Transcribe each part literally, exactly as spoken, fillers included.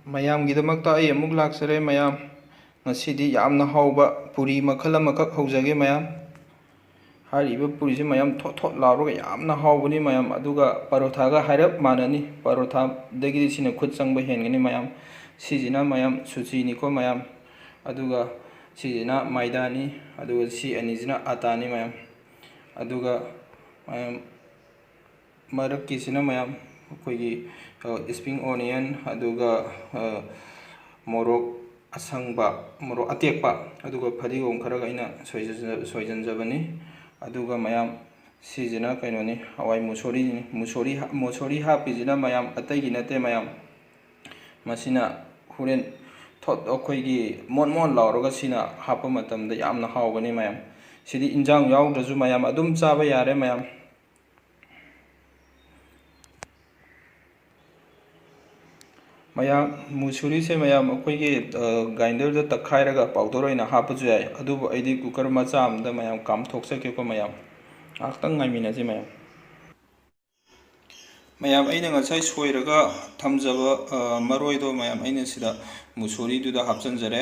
ꯃꯌꯥꯝꯒꯤꯗꯃꯛꯇ ꯑꯩ ꯑꯃꯨꯛ ꯂꯥꯛꯆꯔꯦ ꯃꯌꯥꯝ꯫ ꯉꯁꯤꯗꯤ ꯌꯥꯝꯅ ꯍꯥꯎꯕ ꯄꯨꯔꯤ ꯃꯈꯜ ꯑꯃꯈꯛ ꯍꯧꯖꯒꯦ ꯃꯌꯥꯝ꯫ ꯍꯥꯏꯔꯤꯕ ꯄꯨꯔꯤꯁꯦ ꯃꯌꯥꯝ ꯊꯣꯠ ꯊꯣꯠ ꯂꯥꯎꯔꯒ ꯌꯥꯝꯅ ꯍꯥꯎꯕꯅꯤ ꯃꯌꯥꯝ꯫ ꯑꯗꯨꯒ ꯄꯔꯣꯊꯥꯒ ꯍꯥꯏꯔꯞ ꯃꯥꯟꯅꯅꯤ꯫ ꯄꯔꯣꯊꯥꯗꯒꯤꯗꯤ ꯁꯤꯅ ꯈꯨꯠ ꯆꯪꯕ ꯍꯦꯟꯒꯅꯤ ꯃꯌꯥꯝ꯫ ꯁꯤꯁꯤꯅ ꯃꯌꯥꯝ ꯁꯨꯆꯤꯅꯤꯀꯣ ꯃꯌꯥꯝ꯫ ꯑꯗꯨꯒ ꯁꯤꯁꯤꯅ ꯃꯥꯏꯗꯥꯅꯤ꯫ ꯑꯗꯨꯒ ꯁꯤ ꯑꯅꯤꯁꯤꯅ ꯑꯇꯥꯅꯤ ꯃꯌꯥꯝ꯫ ꯑꯗꯨꯒ ꯃꯌꯥꯝ ꯃꯔꯛꯀꯤꯁꯤꯅ ꯃꯌꯥꯝ ꯑꯩꯈꯣꯏꯒꯤ, ꯑ, spring onion, ꯑꯗꯨꯒ, ꯑ, ꯃꯣꯔꯣꯛ ꯑꯁꯪꯕ, ꯃꯣꯔꯣꯛ ꯑꯇꯦꯛꯄ, ꯑꯗꯨꯒ ꯐꯗꯤꯒꯣꯝ ꯈꯔꯒ ꯑꯩꯅ ꯁꯣꯏꯖ-, ꯁꯣꯏꯖꯟꯖꯕꯅꯤ꯫ ꯑꯗꯨꯒ ꯃꯌꯥꯝ ꯁꯤꯁꯤꯅ ꯀꯩꯅꯣꯅꯤ, ꯍꯋꯥꯏ ꯃꯨꯁꯣꯔꯤꯅꯤ꯫ ꯃꯨꯁꯣꯔꯤ ꯍꯥ-, ꯃꯨꯁꯣꯔꯤ ꯍꯥꯞꯄꯤꯁꯤꯅ ꯃꯌꯥꯝ ꯑꯇꯩꯒꯤ ꯅꯠꯇꯦ ꯃꯌꯥꯝ, ꯃꯁꯤꯅ ꯍꯣꯔꯦꯟ ꯊꯣꯠ ꯑꯩꯈꯣꯏꯒꯤ ꯃꯣꯟ ꯃꯣꯟ ꯂꯥꯎꯔꯒ ꯁꯤꯅ ꯍꯥꯞꯄ ꯃꯇꯝꯗ ꯌꯥꯝꯅ ꯍꯥꯎꯒꯅꯤ ꯃꯌꯥꯝ꯫ ꯁꯤꯗꯤ ꯏꯟꯖꯥꯡ ꯌꯥꯎꯗ꯭ꯔꯁꯨ ꯃꯌꯥꯝ ꯑꯗꯨꯝ ꯆꯥꯕ ꯌꯥꯔꯦ ꯃꯌꯥꯝ꯫ ꯃꯌꯥꯝ, ꯃꯨꯁꯨꯔꯤꯁꯦ ꯃꯌꯥꯝ ꯑꯩꯈꯣꯏꯒꯤ, ꯑ, ꯒ꯭ꯔꯥꯏꯟꯗꯔꯗ ꯇꯛꯈꯥꯏꯔꯒ ꯄꯥꯎꯗꯔ ꯑꯣꯏꯅ ꯍꯥꯞꯄꯁꯨ ꯌꯥꯏ, ꯑꯗꯨꯕꯨ ꯑꯩꯗꯤ ꯀꯨꯀꯔ ꯃꯆꯥ ꯑꯃꯗ ꯃꯌꯥꯝ ꯀꯥꯝꯊꯣꯛꯆꯒꯦꯀꯣ ꯃꯌꯥꯝ꯫ ꯉꯥꯏꯍꯥꯛꯇꯪ ꯉꯥꯏꯃꯤꯟꯅꯁꯤ ꯃꯌꯥꯝ꯫ ꯃꯌꯥꯝ, ꯑꯩꯅ ꯉꯁꯥꯏ ꯁꯣꯏꯔꯒ ꯊꯝꯖꯕ, ꯑ, ꯃꯔꯣꯏꯗꯣ ꯃꯌꯥꯝ ꯑꯩꯅ ꯁꯤꯗ ꯃꯨꯁꯣꯔꯤꯗꯨꯗ ꯍꯥꯞꯆꯤꯟꯖꯔꯦ꯫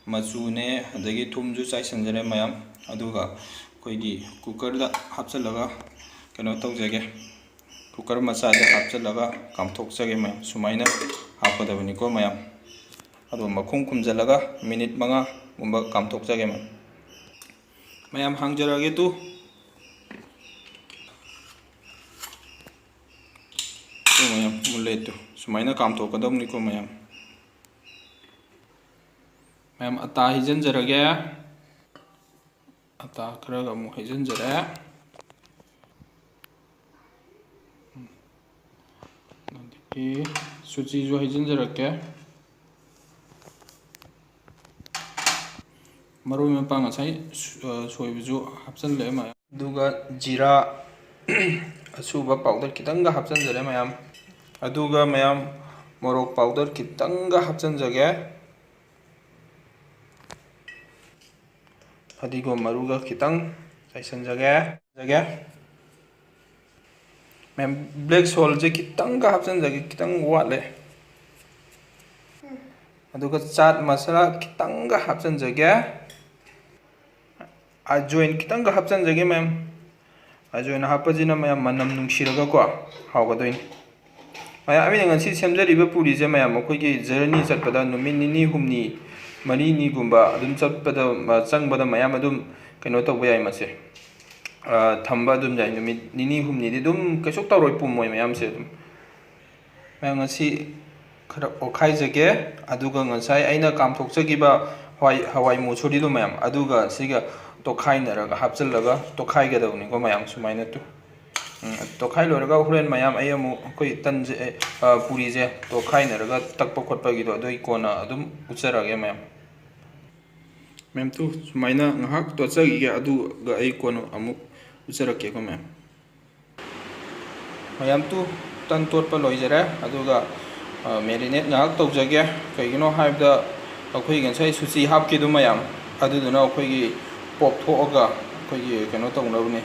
ꯃꯆꯨꯅꯦ, ꯑꯗꯒꯤ ꯊꯨꯝꯁꯨ ꯆꯥꯏꯁꯤꯟꯖꯔꯦ ꯃꯌꯥꯝ꯫ ꯑꯗꯨꯒ ꯑꯩꯈꯣꯏꯒꯤ ꯀꯨꯀꯔꯗ ꯍꯥꯞꯆꯤꯜꯂꯒ ꯀꯩꯅꯣ ꯇꯧꯖꯒꯦ꯫ ꯀꯨꯀꯔ ꯃꯆꯥꯗ ꯍꯥꯞꯆꯤꯜꯂꯒ ꯀꯥꯝꯊꯣꯛꯆꯒꯦ ꯃꯌꯥꯝ꯫ ꯁꯨꯃꯥꯏꯅ ꯍꯥꯞꯀꯗꯕꯅꯤꯀꯣ ꯃꯌꯥꯝ꯫ ꯑꯗꯨꯒ ꯃꯈꯨꯝ ꯈꯨꯝꯖꯤꯜꯂꯒ ꯃꯤꯅꯤꯠ ꯃꯉꯥꯒꯨꯝꯕ ꯀꯥꯝꯊꯣꯛꯆꯒꯦ ꯃꯌꯥꯝ꯫ ꯃꯌꯥꯝ, ꯍꯥꯡꯖꯔꯒꯦ ꯇꯨ꯫ ꯇꯨ ꯃꯌꯥꯝ, ꯃꯨꯜꯂꯦ ꯇꯨ꯫ ꯁꯨꯃꯥꯏꯅ ꯀꯥꯝꯊꯣꯛꯀꯗꯕꯅꯤꯀꯣ ꯃꯌꯥꯝ꯫ ꯃꯌꯥꯝ, ꯑꯇꯥ ꯍꯩꯖꯤꯟꯖꯔꯒꯦ꯫ ꯑꯇꯥ ꯈꯔꯒ ꯑꯃꯨꯛ ꯍꯩꯖꯤꯟꯖꯔꯦ꯫ ꯑꯗꯒꯤ ꯁꯨꯆꯤꯁꯨ ꯍꯩꯖꯤꯟꯖꯔꯛꯀꯦ꯫ ꯃꯔꯣꯏ ꯃꯄꯥꯡ ꯉꯁꯥꯏ ꯁꯨ-, ꯑ, ꯁꯣꯏꯕꯁꯨ ꯍꯥꯞꯆꯤꯜꯂꯦ ꯃꯌꯥꯝ꯫ ꯑꯗꯨꯒ ꯖꯤꯔꯥ ꯑꯁꯨꯕ ꯄꯥꯎꯗꯔ ꯈꯤꯇꯪꯒ ꯍꯥꯞꯆꯤꯟꯖꯔꯦ ꯃꯌꯥꯝ꯫ ꯑꯗꯨꯒ ꯃꯌꯥꯝ ꯃꯣꯔꯣꯛ ꯄꯥꯎꯗꯔ ꯈꯤꯇꯪꯒ ꯍꯥꯞꯆꯤꯟꯖꯒꯦ꯫ ꯐꯗꯤꯒꯣꯝ ꯃꯔꯨꯒ ꯈꯤꯇꯪ ꯆꯥꯏꯁꯤꯟꯖꯒꯦ꯫ ꯖꯒꯦ꯫ ꯃꯌꯥꯝ, black saltꯁꯦ ꯈꯤꯇꯪꯒ ꯍꯥꯞꯆꯤꯟꯖꯒꯦ, ꯈꯤꯇꯪ ꯋꯥꯠꯂꯦ꯫ ꯑꯗꯨꯒ ꯆꯥꯠ ꯃꯁꯥꯂꯥ ꯈꯤꯇꯪꯒ ꯍꯥꯞꯆꯤꯟꯖꯒꯦ꯫ ꯑꯖꯣꯏꯟ ꯈꯤꯇꯪꯒ ꯍꯥꯞꯆꯤꯟꯖꯒꯦ ꯃꯌꯥꯝ꯫ ꯑꯖꯣꯏꯟ ꯍꯥꯞꯄꯁꯤꯅ ꯃꯌꯥꯝ ꯃꯅꯝ ꯅꯨꯡꯁꯤꯔꯒꯀꯣ ꯍꯥꯎꯒꯗꯣꯏꯅꯤ꯫ ꯃꯌꯥꯝ, ꯑꯩꯅ ꯉꯁꯤ ꯁꯦꯝꯖꯔꯤꯕ ꯄꯨꯔꯤꯁꯦ ꯃꯌꯥꯝ, ꯑꯩꯈꯣꯏꯒꯤ ꯖꯔꯅꯤ ꯆꯠꯄꯗ ꯅꯨꯃꯤꯠ ꯅꯤꯅꯤ ꯍꯨꯝꯅꯤ, ꯃꯔꯤꯅꯤꯒꯨꯝꯕ ꯑꯗꯨꯝ ꯆꯠꯄꯗ, ꯑ, ꯆꯪꯕꯗ ꯃꯌꯥꯝ ꯑꯗꯨꯝ ꯀꯩꯅꯣ ꯇꯧꯕ ꯌꯥꯏ ꯃꯁꯦ꯫ ꯑ, ꯊꯝꯕ ꯑꯗꯨꯝ ꯌꯥꯏ꯫ ꯅꯨꯃꯤꯠ ꯅꯤꯅꯤ ꯍꯨꯝꯅꯤꯗꯤ ꯑꯗꯨꯝ ꯀꯩꯁꯨ ꯇꯧꯔꯣꯏ, ꯄꯨꯝꯃꯣꯏ ꯃꯌꯥꯝꯁꯦ ꯑꯗꯨꯝ꯫ ꯃꯌꯥꯝ, ꯉꯁꯤ ꯈꯔ ꯑꯣꯠꯈꯥꯏꯖꯒꯦ꯫ ꯑꯗꯨꯒ ꯉꯁꯥꯏ ꯑꯩꯅ ꯀꯥꯝꯊꯣꯛꯆꯈꯤꯕ ꯍꯋꯥꯏ, ꯍꯋꯥꯏ ꯃꯨꯁꯨꯔꯤꯗꯣ ꯃꯌꯥꯝ, ꯑꯗꯨꯒ ꯁꯤꯒ ꯇꯣꯠꯈꯥꯏꯅꯔꯒ ꯍꯥꯞꯆꯤꯜꯂꯒ ꯇꯣꯠꯈꯥꯏꯒꯗꯕꯅꯤꯀꯣ ꯃꯌꯥꯝ, ꯁꯨꯃꯥꯏꯅ ꯇꯨ-, ꯎꯝ, ꯇꯣꯠꯈꯥꯏ ꯂꯣꯏꯔꯒ ꯍꯣꯔꯦꯟ ꯃꯌꯥꯝ ꯑꯩ ꯑꯃꯨꯛ ꯑꯩꯈꯣꯏ ꯇꯟꯁꯦ, ꯑ, ꯄꯨꯔꯤꯁꯦ ꯇꯣꯠꯈꯥꯏꯅꯔꯒ ꯇꯛꯄ ꯈꯣꯠꯄꯒꯤꯗꯣ ꯑꯗꯨ ꯑꯩ ꯀꯣꯟꯅ ꯑꯗꯨꯝ ꯎꯠꯆꯔꯛꯑꯒꯦ ꯃꯌꯥꯝ꯫ ꯃꯌꯥꯝ ꯇꯨ, ꯁꯨꯃꯥꯏꯅ ꯉꯥꯏꯍꯥꯛ ꯇꯣꯠꯆꯈꯤꯒꯦ, ꯑꯗꯨꯒ ꯑꯩ ꯀꯣꯟꯅ ꯑꯃꯨꯛ ꯎꯠꯆꯔꯛꯀꯦꯀꯣ ꯃꯌꯥꯝ꯫ ꯃꯌꯥꯝ ꯇꯨ, ꯇꯟ ꯇꯣꯠꯄ ꯂꯣꯏꯖꯔꯦ꯫ ꯑꯗꯨꯒ, ꯑ, marinate ꯉꯥꯏꯍꯥꯛ ꯇꯧꯖꯒꯦ꯫ ꯀꯩꯒꯤꯅꯣ ꯍꯥꯏꯕꯗ ꯑꯩꯈꯣꯏꯒꯤ ꯉꯁꯥꯏ ꯁꯨꯆꯤ ꯍꯥꯞꯈꯤꯗꯨ ꯃꯌꯥꯝ, ꯑꯗꯨꯗꯨꯅ ꯑꯩꯈꯣꯏꯒꯤ ꯄꯣꯞꯊꯣꯛꯑꯒ ꯑꯩꯈꯣꯏꯒꯤ ꯀꯩꯅꯣ ꯇꯧꯅꯕꯅꯤ,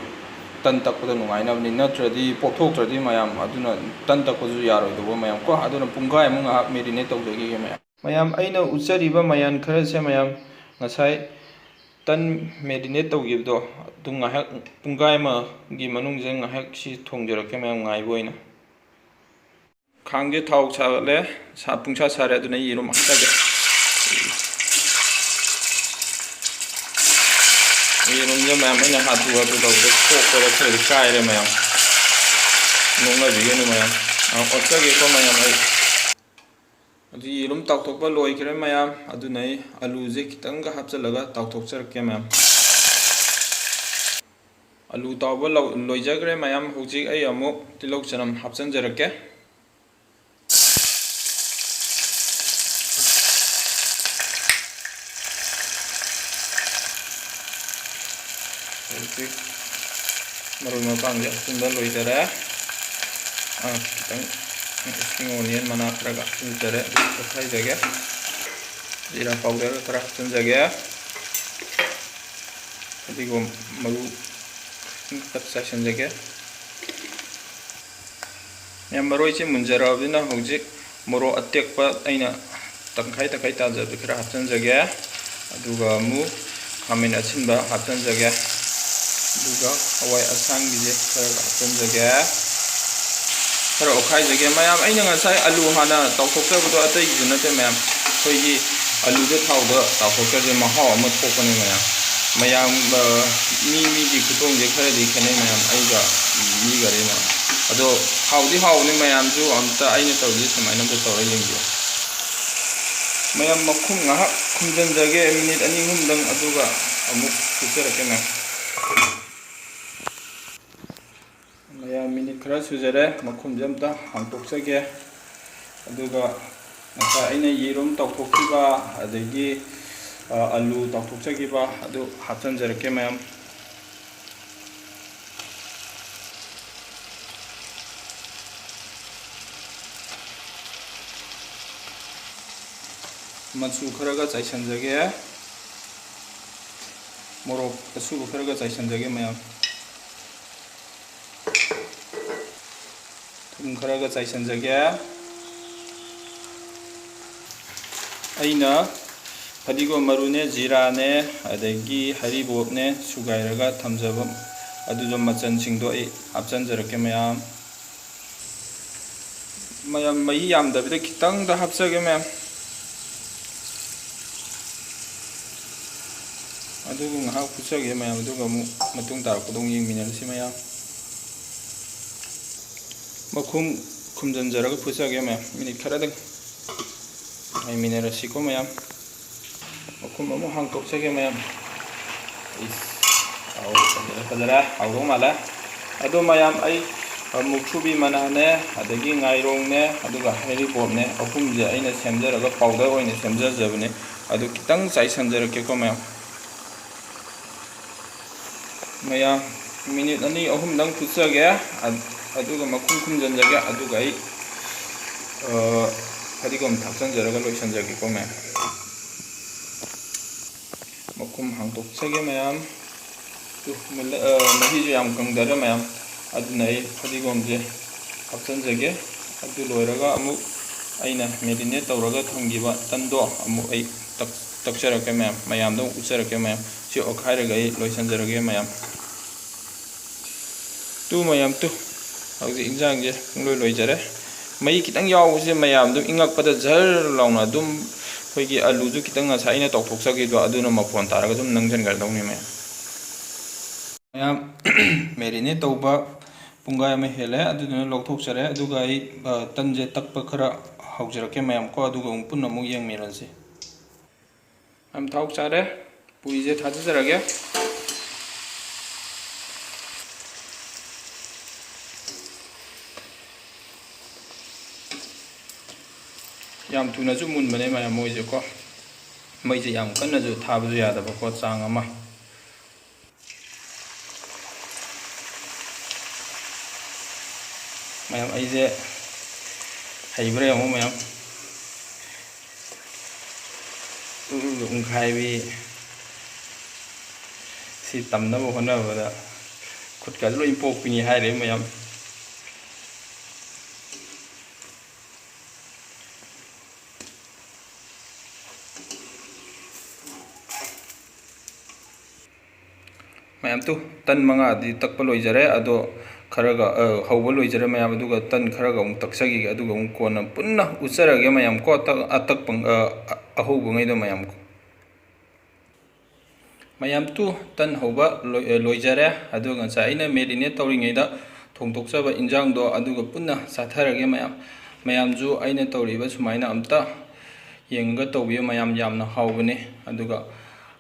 ꯇꯟ ꯇꯛꯄꯗ ꯅꯨꯡꯉꯥꯏꯅꯕꯅꯤ꯫ ꯅꯠꯇ꯭ꯔꯗꯤ ꯄꯣꯞꯊꯣꯛꯇ꯭ꯔꯗꯤ ꯃꯌꯥꯝ, ꯑꯗꯨꯅ ꯇꯟ ꯇꯛꯄꯁꯨ ꯌꯥꯔꯣꯏꯗꯧꯕ ꯃꯌꯥꯝ ꯀꯣ꯫ ꯑꯗꯨꯅ ꯄꯨꯡꯈꯥꯏꯃꯨꯛ ꯉꯥꯏꯍꯥꯛ marinate ꯇꯧꯖꯈꯤꯒꯦ ꯃꯌꯥꯝ꯫ ꯃꯌꯥꯝ, ꯑꯩꯅ ꯎꯠꯆꯔꯤꯕ ꯃꯌꯥꯟ ꯈꯔꯁꯦ ꯃꯌꯥꯝ, ꯉꯁꯥꯏ ꯇꯟ marinate ꯇꯧꯈꯤꯕꯗꯣ, ꯑꯗꯨ ꯉꯥꯏꯍꯥꯛ, ꯄꯨꯡꯈꯥꯏ ꯑꯃꯒꯤ ꯃꯅꯨꯡꯁꯤꯗ ꯉꯥꯏꯍꯥꯛ ꯁꯤ ꯊꯣꯡꯖꯔꯛꯀꯦ ꯃꯌꯥꯝ, ꯉꯥꯏꯕ ꯑꯣꯏꯅ꯫ ꯈꯥꯡꯁꯦ ꯊꯥꯎ ꯁꯥꯒꯠꯂꯦ, ꯁꯥ-, ꯄꯨꯡꯁꯥ ꯁꯥꯔꯦ, ꯑꯗꯨꯅ ꯑꯩ ꯌꯦꯔꯨꯝ ꯍꯥꯞꯆꯒꯦ꯫ ꯌꯦꯔꯨꯝꯁꯦ ꯃꯌꯥꯝ ꯑꯩꯅ ꯍꯥꯊꯨ ꯍꯥꯊꯨ ꯇꯧꯕꯗ ꯁꯣꯛꯄꯗ ꯈꯔꯗꯤ ꯀꯥꯏꯔꯦ ꯃꯌꯥꯝ, ꯅꯣꯛꯅꯕꯤꯒꯅꯨ ꯃꯌꯥꯝ꯫ ꯑ, ꯑꯣꯠꯆꯒꯦꯀꯣ ꯃꯌꯥꯝ ꯑꯩ꯫ ꯑꯗꯨ ꯌꯦꯔꯨꯝ ꯇꯥꯎꯊꯣꯛꯄ ꯂꯣꯏꯈ꯭ꯔꯦ ꯃꯌꯥꯝ꯫ ꯑꯗꯨꯅ ꯑꯩ ꯑꯂꯨꯁꯦ ꯈꯤꯇꯪꯒ ꯍꯥꯞꯆꯤꯜꯂꯒ ꯇꯥꯎꯊꯣꯛꯆꯔꯛꯀꯦ ꯃꯌꯥꯝ꯫ ꯑꯂꯨ ꯇꯥꯎꯕ ꯂꯧ-, ꯂꯣꯏꯖꯈ꯭ꯔꯦ ꯃꯌꯥꯝ꯫ ꯍꯧꯖꯤꯛ ꯑꯩ ꯑꯃꯨꯛ ꯇꯤꯜꯍꯧ ꯆꯅꯝ ꯍꯥꯞꯆꯤꯟꯖꯔꯛꯀꯦ꯫ ꯍꯧꯖꯤꯛ ꯃꯔꯣꯏ ꯃꯄꯥꯡꯁꯦ ꯍꯥꯞꯆꯤꯟꯕ ꯂꯣꯏꯖꯔꯦ꯫ ꯑꯥ, ꯈꯤꯇꯪ spring onion ꯃꯅꯥ ꯈꯔꯒ ꯍꯥꯞꯆꯤꯟꯖꯔꯦ, ꯑꯗꯨ ꯇꯣꯠꯈꯥꯏꯖꯒꯦ꯫ ꯖꯤꯔꯥ powder ꯈꯔ ꯍꯥꯞꯆꯤꯟꯖꯒꯦ꯫ ꯐꯗꯤꯒꯣꯝ ꯃꯔꯨ ꯈꯤꯇꯪ ꯆꯥꯏꯁꯤꯟꯖꯒꯦ꯫ ꯃꯌꯥꯝ, ꯃꯔꯣꯏꯁꯦ ꯃꯨꯟꯖꯔꯛꯑꯕꯅꯤꯅ ꯍꯧꯖꯤꯛ ꯃꯣꯔꯣꯛ ꯑꯇꯦꯛꯄ ꯑꯩꯅ ꯇꯪꯈꯥꯏ ꯇꯪꯈꯥꯏ ꯇꯥꯖꯕꯗꯤ ꯈꯔ ꯍꯥꯞꯆꯤꯟꯖꯒꯦ꯫ ꯑꯗꯨꯒ ꯑꯃꯨꯛ ꯈꯥꯃꯦꯟ ꯑꯁꯤꯟꯕ ꯍꯥꯞꯆꯤꯟꯖꯒꯦ꯫ ꯑꯗꯨꯒ ꯍꯋꯥꯏ ꯑꯁꯥꯡꯕꯤꯁꯦ ꯈꯔ ꯍꯥꯞꯆꯤꯟꯖꯒꯦ꯫ ꯈꯔ ꯑꯣꯠꯈꯥꯏꯖꯒꯦ꯫ ꯃꯌꯥꯝ, ꯑꯩꯅ ꯉꯁꯥꯏ ꯑꯂꯨ ꯍꯥꯟꯅ ꯇꯥꯎꯊꯣꯛꯆꯕꯗꯣ ꯑꯇꯩꯒꯤꯁꯨ ꯅꯠꯇꯦ ꯃꯌꯥꯝ, ꯑꯩꯈꯣꯏꯒꯤ ꯑꯂꯨꯗ ꯊꯥꯎꯗ ꯇꯥꯎꯊꯣꯛꯆꯕꯁꯦ ꯃꯍꯥꯎ ꯑꯃ ꯊꯣꯛꯄꯅꯦ ꯃꯌꯥꯝ꯫ ꯃꯌꯥꯝ, ꯑ, ꯃꯤ ꯃꯤꯒꯤ ꯈꯨꯊꯣꯡꯁꯦ ꯈꯔꯗꯤ ꯈꯦꯠꯅꯩ ꯃꯌꯥꯝ, ꯑꯩꯒ ꯃꯤꯒꯗꯤ ꯃꯌꯥꯝ꯫ ꯑꯗꯣ ꯍꯥꯎꯗꯤ ꯍꯥꯎꯕꯅꯤ ꯃꯌꯥꯝꯁꯨ, ꯑꯝꯇ ꯑꯩꯅ ꯇꯧꯔꯤꯁꯦ ꯁꯨꯃꯥꯏꯅ ꯑꯝꯇ ꯇꯧꯔ ꯌꯦꯡꯕꯤꯌꯨ꯫ ꯃꯌꯥꯝ ꯃꯈꯨꯝ ꯉꯥꯏꯍꯥꯛ ꯈꯨꯝꯖꯤꯟꯖꯒꯦ, ꯃꯤꯅꯤꯠ ꯑꯅꯤ ꯑꯍꯨꯝꯗꯪ, ꯑꯗꯨꯒ ꯑꯃꯨꯛ ꯐꯨꯠꯆꯔꯛꯀꯦ ꯃꯌꯥꯝ꯫ ꯃꯌꯥꯝ ꯃꯤꯅꯤꯠ ꯈꯔ ꯁꯨꯖꯔꯦ, ꯃꯈꯨꯝꯁꯦ ꯑꯝꯇ ꯍꯥꯡꯇꯣꯛꯆꯒꯦ꯫ ꯑꯗꯨꯒ ꯉꯁꯥꯏ ꯑꯩꯅ ꯌꯦꯔꯨꯝ ꯇꯥꯎꯊꯣꯛꯈꯤꯕ, ꯑꯗꯒꯤ, ꯑ, ꯑꯂꯨ ꯇꯥꯎꯊꯣꯛꯆꯈꯤꯕ ꯑꯗꯨ ꯍꯥꯞꯆꯤꯟꯖꯔꯛꯀꯦ ꯃꯌꯥꯝ꯫ ꯃꯆꯨ ꯈꯔꯒ ꯆꯥꯏꯁꯤꯟꯖꯒꯦ꯫ ꯃꯣꯔꯣꯛ ꯑꯁꯨꯕ ꯈꯔꯒ ꯆꯥꯏꯁꯤꯟꯖꯒꯦ ꯃꯌꯥꯝ꯫ ꯊꯨꯝ ꯈꯔꯒ ꯆꯥꯏꯁꯤꯟꯖꯒꯦ꯫ ꯑꯩꯅ ꯐꯗꯤꯒꯣꯝ ꯃꯔꯨꯅꯦ, ꯖꯤꯔꯥꯅꯦ, ꯑꯗꯒꯤ ꯍꯔꯤꯕꯣꯞꯅꯦ ꯁꯨꯒꯥꯏꯔꯒ ꯊꯝꯖꯕ, ꯑꯗꯨꯗꯣ ꯃꯆꯜꯁꯤꯡꯗꯣ ꯑꯩ ꯍꯥꯞꯆꯤꯟꯖꯔꯛꯀꯦ ꯃꯌꯥꯝ꯫ ꯃꯌꯥꯝ, ꯃꯍꯤ ꯌꯥꯝꯗꯕꯤꯗ ꯈꯤꯇꯪꯗ ꯍꯥꯞꯆꯒꯦ ꯃꯌꯥꯝ꯫ ꯑꯗꯨꯒ ꯉꯥꯏꯍꯥꯛ ꯐꯨꯠꯆꯒꯦ ꯃꯌꯥꯝ, ꯑꯗꯨꯒ ꯑꯃꯨꯛ ꯃꯇꯨꯡ ꯇꯥꯔꯛꯄꯗ ꯑꯃꯨꯛ ꯌꯦꯡꯃꯤꯟꯅꯔꯁꯤ ꯃꯌꯥꯝ꯫ ꯃꯈꯨꯝ ꯈꯨꯝꯖꯤꯟꯖꯔꯒ ꯐꯨꯠꯆꯒꯦ ꯃꯌꯥꯝ, ꯃꯤꯅꯤꯠ ꯈꯔꯗꯪ ꯉꯥꯏꯃꯤꯟꯅꯔꯁꯤꯀꯣ ꯃꯌꯥꯝ꯫ ꯃꯈꯨꯝ ꯑꯃꯨꯛ ꯍꯥꯡꯇꯣꯛꯆꯒꯦ ꯃꯌꯥꯝ꯫ ꯏꯁ, ꯍꯥꯎ, ꯐꯖꯔꯦ, ꯐꯖꯔꯦ, ꯍꯥꯎꯗꯧ ꯃꯥꯜꯂꯦ꯫ ꯑꯗꯣ ꯃꯌꯥꯝ, ꯑꯩ, ꯑ, ꯃꯨꯛꯊ꯭ꯔꯨꯕꯤ ꯃꯅꯥꯅꯦ, ꯑꯗꯒꯤ ꯉꯥꯏꯔꯣꯡꯅꯦ, ꯑꯗꯨꯒ ꯍꯩꯔꯤꯕꯣꯞꯅꯦ, ꯑꯍꯨꯝꯁꯦ ꯑꯩꯅ ꯁꯦꯝꯖꯔꯒ powder ꯑꯣꯏꯅ ꯁꯦꯝꯖꯖꯕꯅꯦ꯫ ꯑꯗꯨ ꯈꯤꯇꯪ ꯆꯥꯏꯁꯟꯖꯔꯛꯀꯦꯀꯣ ꯃꯌꯥꯝ꯫ ꯃꯌꯥꯝ, ꯃꯤꯅꯤꯠ ꯑꯅꯤ ꯑꯍꯨꯝꯗꯪ ꯐꯨꯠꯆꯒꯦ꯫ ꯑ-, ꯑꯗꯨꯒ ꯃꯈꯨꯝ ꯈꯨꯝꯖꯤꯟꯖꯒꯦ꯫ ꯑꯗꯨꯒ ꯑꯩ, ꯑ, ꯐꯗꯤꯒꯣꯝ ꯊꯥꯛꯆꯟꯖꯔꯒ ꯂꯣꯏꯁꯤꯟꯖꯒꯦꯀꯣ ꯃꯌꯥꯝ꯫ ꯃꯈꯨꯝ ꯍꯥꯡꯗꯣꯛꯆꯒꯦ ꯃꯌꯥꯝ꯫ ꯇꯨ, ꯃꯨꯜꯂ-, ꯑ, ꯃꯍꯤꯁꯨ ꯌꯥꯝ ꯀꯪꯗꯔꯦ ꯃꯌꯥꯝ꯫ ꯑꯗꯨꯅ ꯑꯩ ꯐꯗꯤꯒꯣꯝꯁꯦ ꯍꯥꯞꯆꯤꯟꯖꯒꯦ꯫ ꯑꯗꯨ ꯂꯣꯏꯔꯒ ꯑꯃꯨꯛ ꯑꯩꯅ marinate ꯇꯧꯔꯒ ꯊꯝꯈꯤꯕ ꯇꯟꯗꯣ ꯑꯃꯨꯛ ꯑꯩ ꯇꯛ-, ꯇꯛꯆꯔꯛꯀꯦ ꯃꯌꯥꯝ, ꯃꯌꯥꯝꯗ ꯑꯃꯨꯛ ꯎꯠꯆꯔꯛꯀꯦ ꯃꯌꯥꯝ꯫ ꯁꯤ ꯑꯣꯠꯈꯥꯏꯔꯒ ꯑꯩ ꯂꯣꯏꯁꯤꯟꯖꯔꯒꯦ ꯃꯌꯥꯝ꯫ ꯇꯨ ꯃꯌꯥꯝ ꯇꯨ꯫ ꯍꯧꯖꯤꯛ ꯏꯟꯖꯥꯡꯁꯦ ꯄꯨꯡꯂꯣꯏ ꯂꯣꯏꯖꯔꯦ꯫ ꯃꯍꯤ ꯈꯤꯇꯪ ꯌꯥꯎꯕꯁꯦ ꯃꯌꯥꯝꯗꯨ ꯏꯪꯉꯛꯄꯗ ꯖꯔ ꯂꯥꯎꯅ ꯑꯗꯨꯝ ꯑꯩꯈꯣꯏꯒꯤ ꯑꯂꯨꯁꯨ ꯈꯤꯇꯪ ꯉꯁꯥꯏ ꯑꯩꯅ ꯇꯧꯊꯣꯛꯆꯈꯤꯕꯗꯣ ꯑꯗꯨꯅ ꯃꯐꯣꯟ ꯇꯥꯔꯒ ꯑꯗꯨꯝ ꯅꯪꯁꯤꯟꯈ꯭ꯔꯗꯧꯅꯤ ꯃꯌꯥꯝ꯫ ꯃꯌꯥꯝ, marinate ꯇꯧꯕ ꯄꯨꯡꯈꯥꯏ ꯑꯃ ꯍꯦꯜꯂꯦ, ꯑꯗꯨꯗꯨꯅ ꯂꯧꯊꯣꯛꯆꯔꯦ꯫ ꯑꯗꯨꯒ ꯑꯩ, ꯑ, ꯇꯟꯁꯦ ꯇꯛꯄ ꯈꯔ ꯍꯧꯖꯔꯛꯀꯦ ꯃꯌꯥꯝ ꯀꯣ, ꯑꯗꯨꯒ ꯑꯃꯨꯛ ꯄꯨꯟꯅ ꯑꯃꯨꯛ ꯌꯦꯡꯃꯤꯟꯅꯁꯤ꯫ ꯃꯌꯥꯝ ꯊꯥꯎ ꯆꯥꯔꯦ, ꯄꯨꯔꯤꯁꯦ ꯊꯥꯖꯔꯒꯦ꯫ ꯌꯥꯝ ꯊꯨꯅꯁꯨ ꯃꯨꯟꯕꯅꯦ ꯃꯌꯥꯝ ꯃꯣꯏꯁꯦꯀꯣ꯫ ꯃꯩꯁꯦ ꯌꯥꯝ ꯀꯟꯅꯁꯨ ꯊꯥꯕꯁꯨ ꯌꯥꯗꯕꯀꯣ, ꯆꯥꯡ ꯑꯃ꯫ ꯃꯌꯥꯝ, ꯑꯩꯁꯦ ꯍꯩꯕ꯭ꯔꯥ ꯌꯦꯡꯉꯨ ꯃꯌꯥꯝ꯫ ꯎ-, ꯎ-, ꯎꯪꯈꯥꯏꯕꯤ꯫ ꯁꯤ ꯇꯝꯅꯕ ꯍꯣꯠꯅꯕꯗ ꯈꯨꯠꯀꯁꯨ ꯂꯣꯏ ꯄꯣꯛꯄꯤꯅꯤ ꯍꯥꯏꯔꯦ ꯃꯌꯥꯝ꯫ ꯃꯌꯥꯝ ꯇꯨ, ꯇꯟ ꯃꯉꯥꯗꯤ ꯇꯛꯄ ꯂꯣꯏꯖꯔꯦ, ꯑꯗꯣ ꯈꯔꯒ, ꯑ, ꯍꯧꯕ ꯂꯣꯏꯖꯔꯦ ꯃꯌꯥꯝ, ꯑꯗꯨꯒ ꯇꯟ ꯈꯔꯒ ꯑꯃꯨꯛ ꯇꯛꯆꯈꯤꯒꯦ, ꯑꯗꯨꯒ ꯑꯃꯨꯛ ꯀꯣꯟꯅ ꯄꯨꯟꯅ ꯎꯠꯆꯔꯒꯦ ꯃꯌꯥꯝ ꯀꯣ, ꯑꯇꯛ-, ꯑꯇꯛꯄ, ꯑ, ꯑ-, ꯑꯍꯧꯕꯉꯩꯗꯣ ꯃꯌꯥꯝ ꯀꯣ꯫ ꯃꯌꯥꯝ ꯇꯨ, ꯇꯟ ꯍꯧꯕ ꯂꯣꯏ-, ꯑ, ꯂꯣꯏꯖꯔꯦ, ꯑꯗꯨꯒ ꯉꯁꯥꯏ ꯑꯩꯅ marinate ꯇꯧꯔꯤꯉꯩꯗ ꯊꯣꯡꯗꯣꯛꯆꯕ ꯏꯟꯖꯥꯡꯗꯣ ꯑꯗꯨꯒ ꯄꯨꯟꯅ ꯆꯥꯊꯔꯒꯦ ꯃꯌꯥꯝ꯫ ꯃꯌꯥꯝꯁꯨ ꯑꯩꯅ ꯇꯧꯔꯤꯕ ꯁꯨꯃꯥꯏꯅ ꯑꯝꯇ ꯌꯦꯡꯉꯒ ꯇꯧꯕꯤꯌꯨ ꯃꯌꯥꯝ, ꯌꯥꯝꯅ ꯍꯥꯎꯕꯅꯦ꯫ ꯑꯗꯨꯒ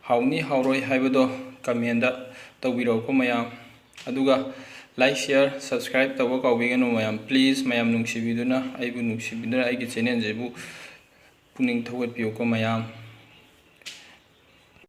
ꯍꯥꯎꯅꯤ ꯍꯥꯎꯔꯣꯏ ꯍꯥꯏꯕꯗꯣ comment ꯇꯧꯕꯤꯔꯛꯎꯀꯣ ꯃꯌꯥꯝ꯫ ꯑꯗꯨꯒ like, share, subscribe ꯇꯧꯕ ꯀꯥꯎꯕꯤꯒꯅꯨ ꯃꯌꯥꯝ꯫ Please, ꯃꯌꯥꯝ ꯅꯨꯡꯁꯤꯕꯤꯗꯨꯅ, ꯑꯩꯕꯨ ꯅꯨꯡꯁꯤꯕꯤꯗꯨꯅ ꯑꯩꯒꯤ channel ꯁꯤꯕꯨ ꯄꯨꯛꯅꯤꯡ ꯊꯧꯒꯠꯄꯤꯌꯨꯀꯣ ꯃꯌꯥꯝ꯫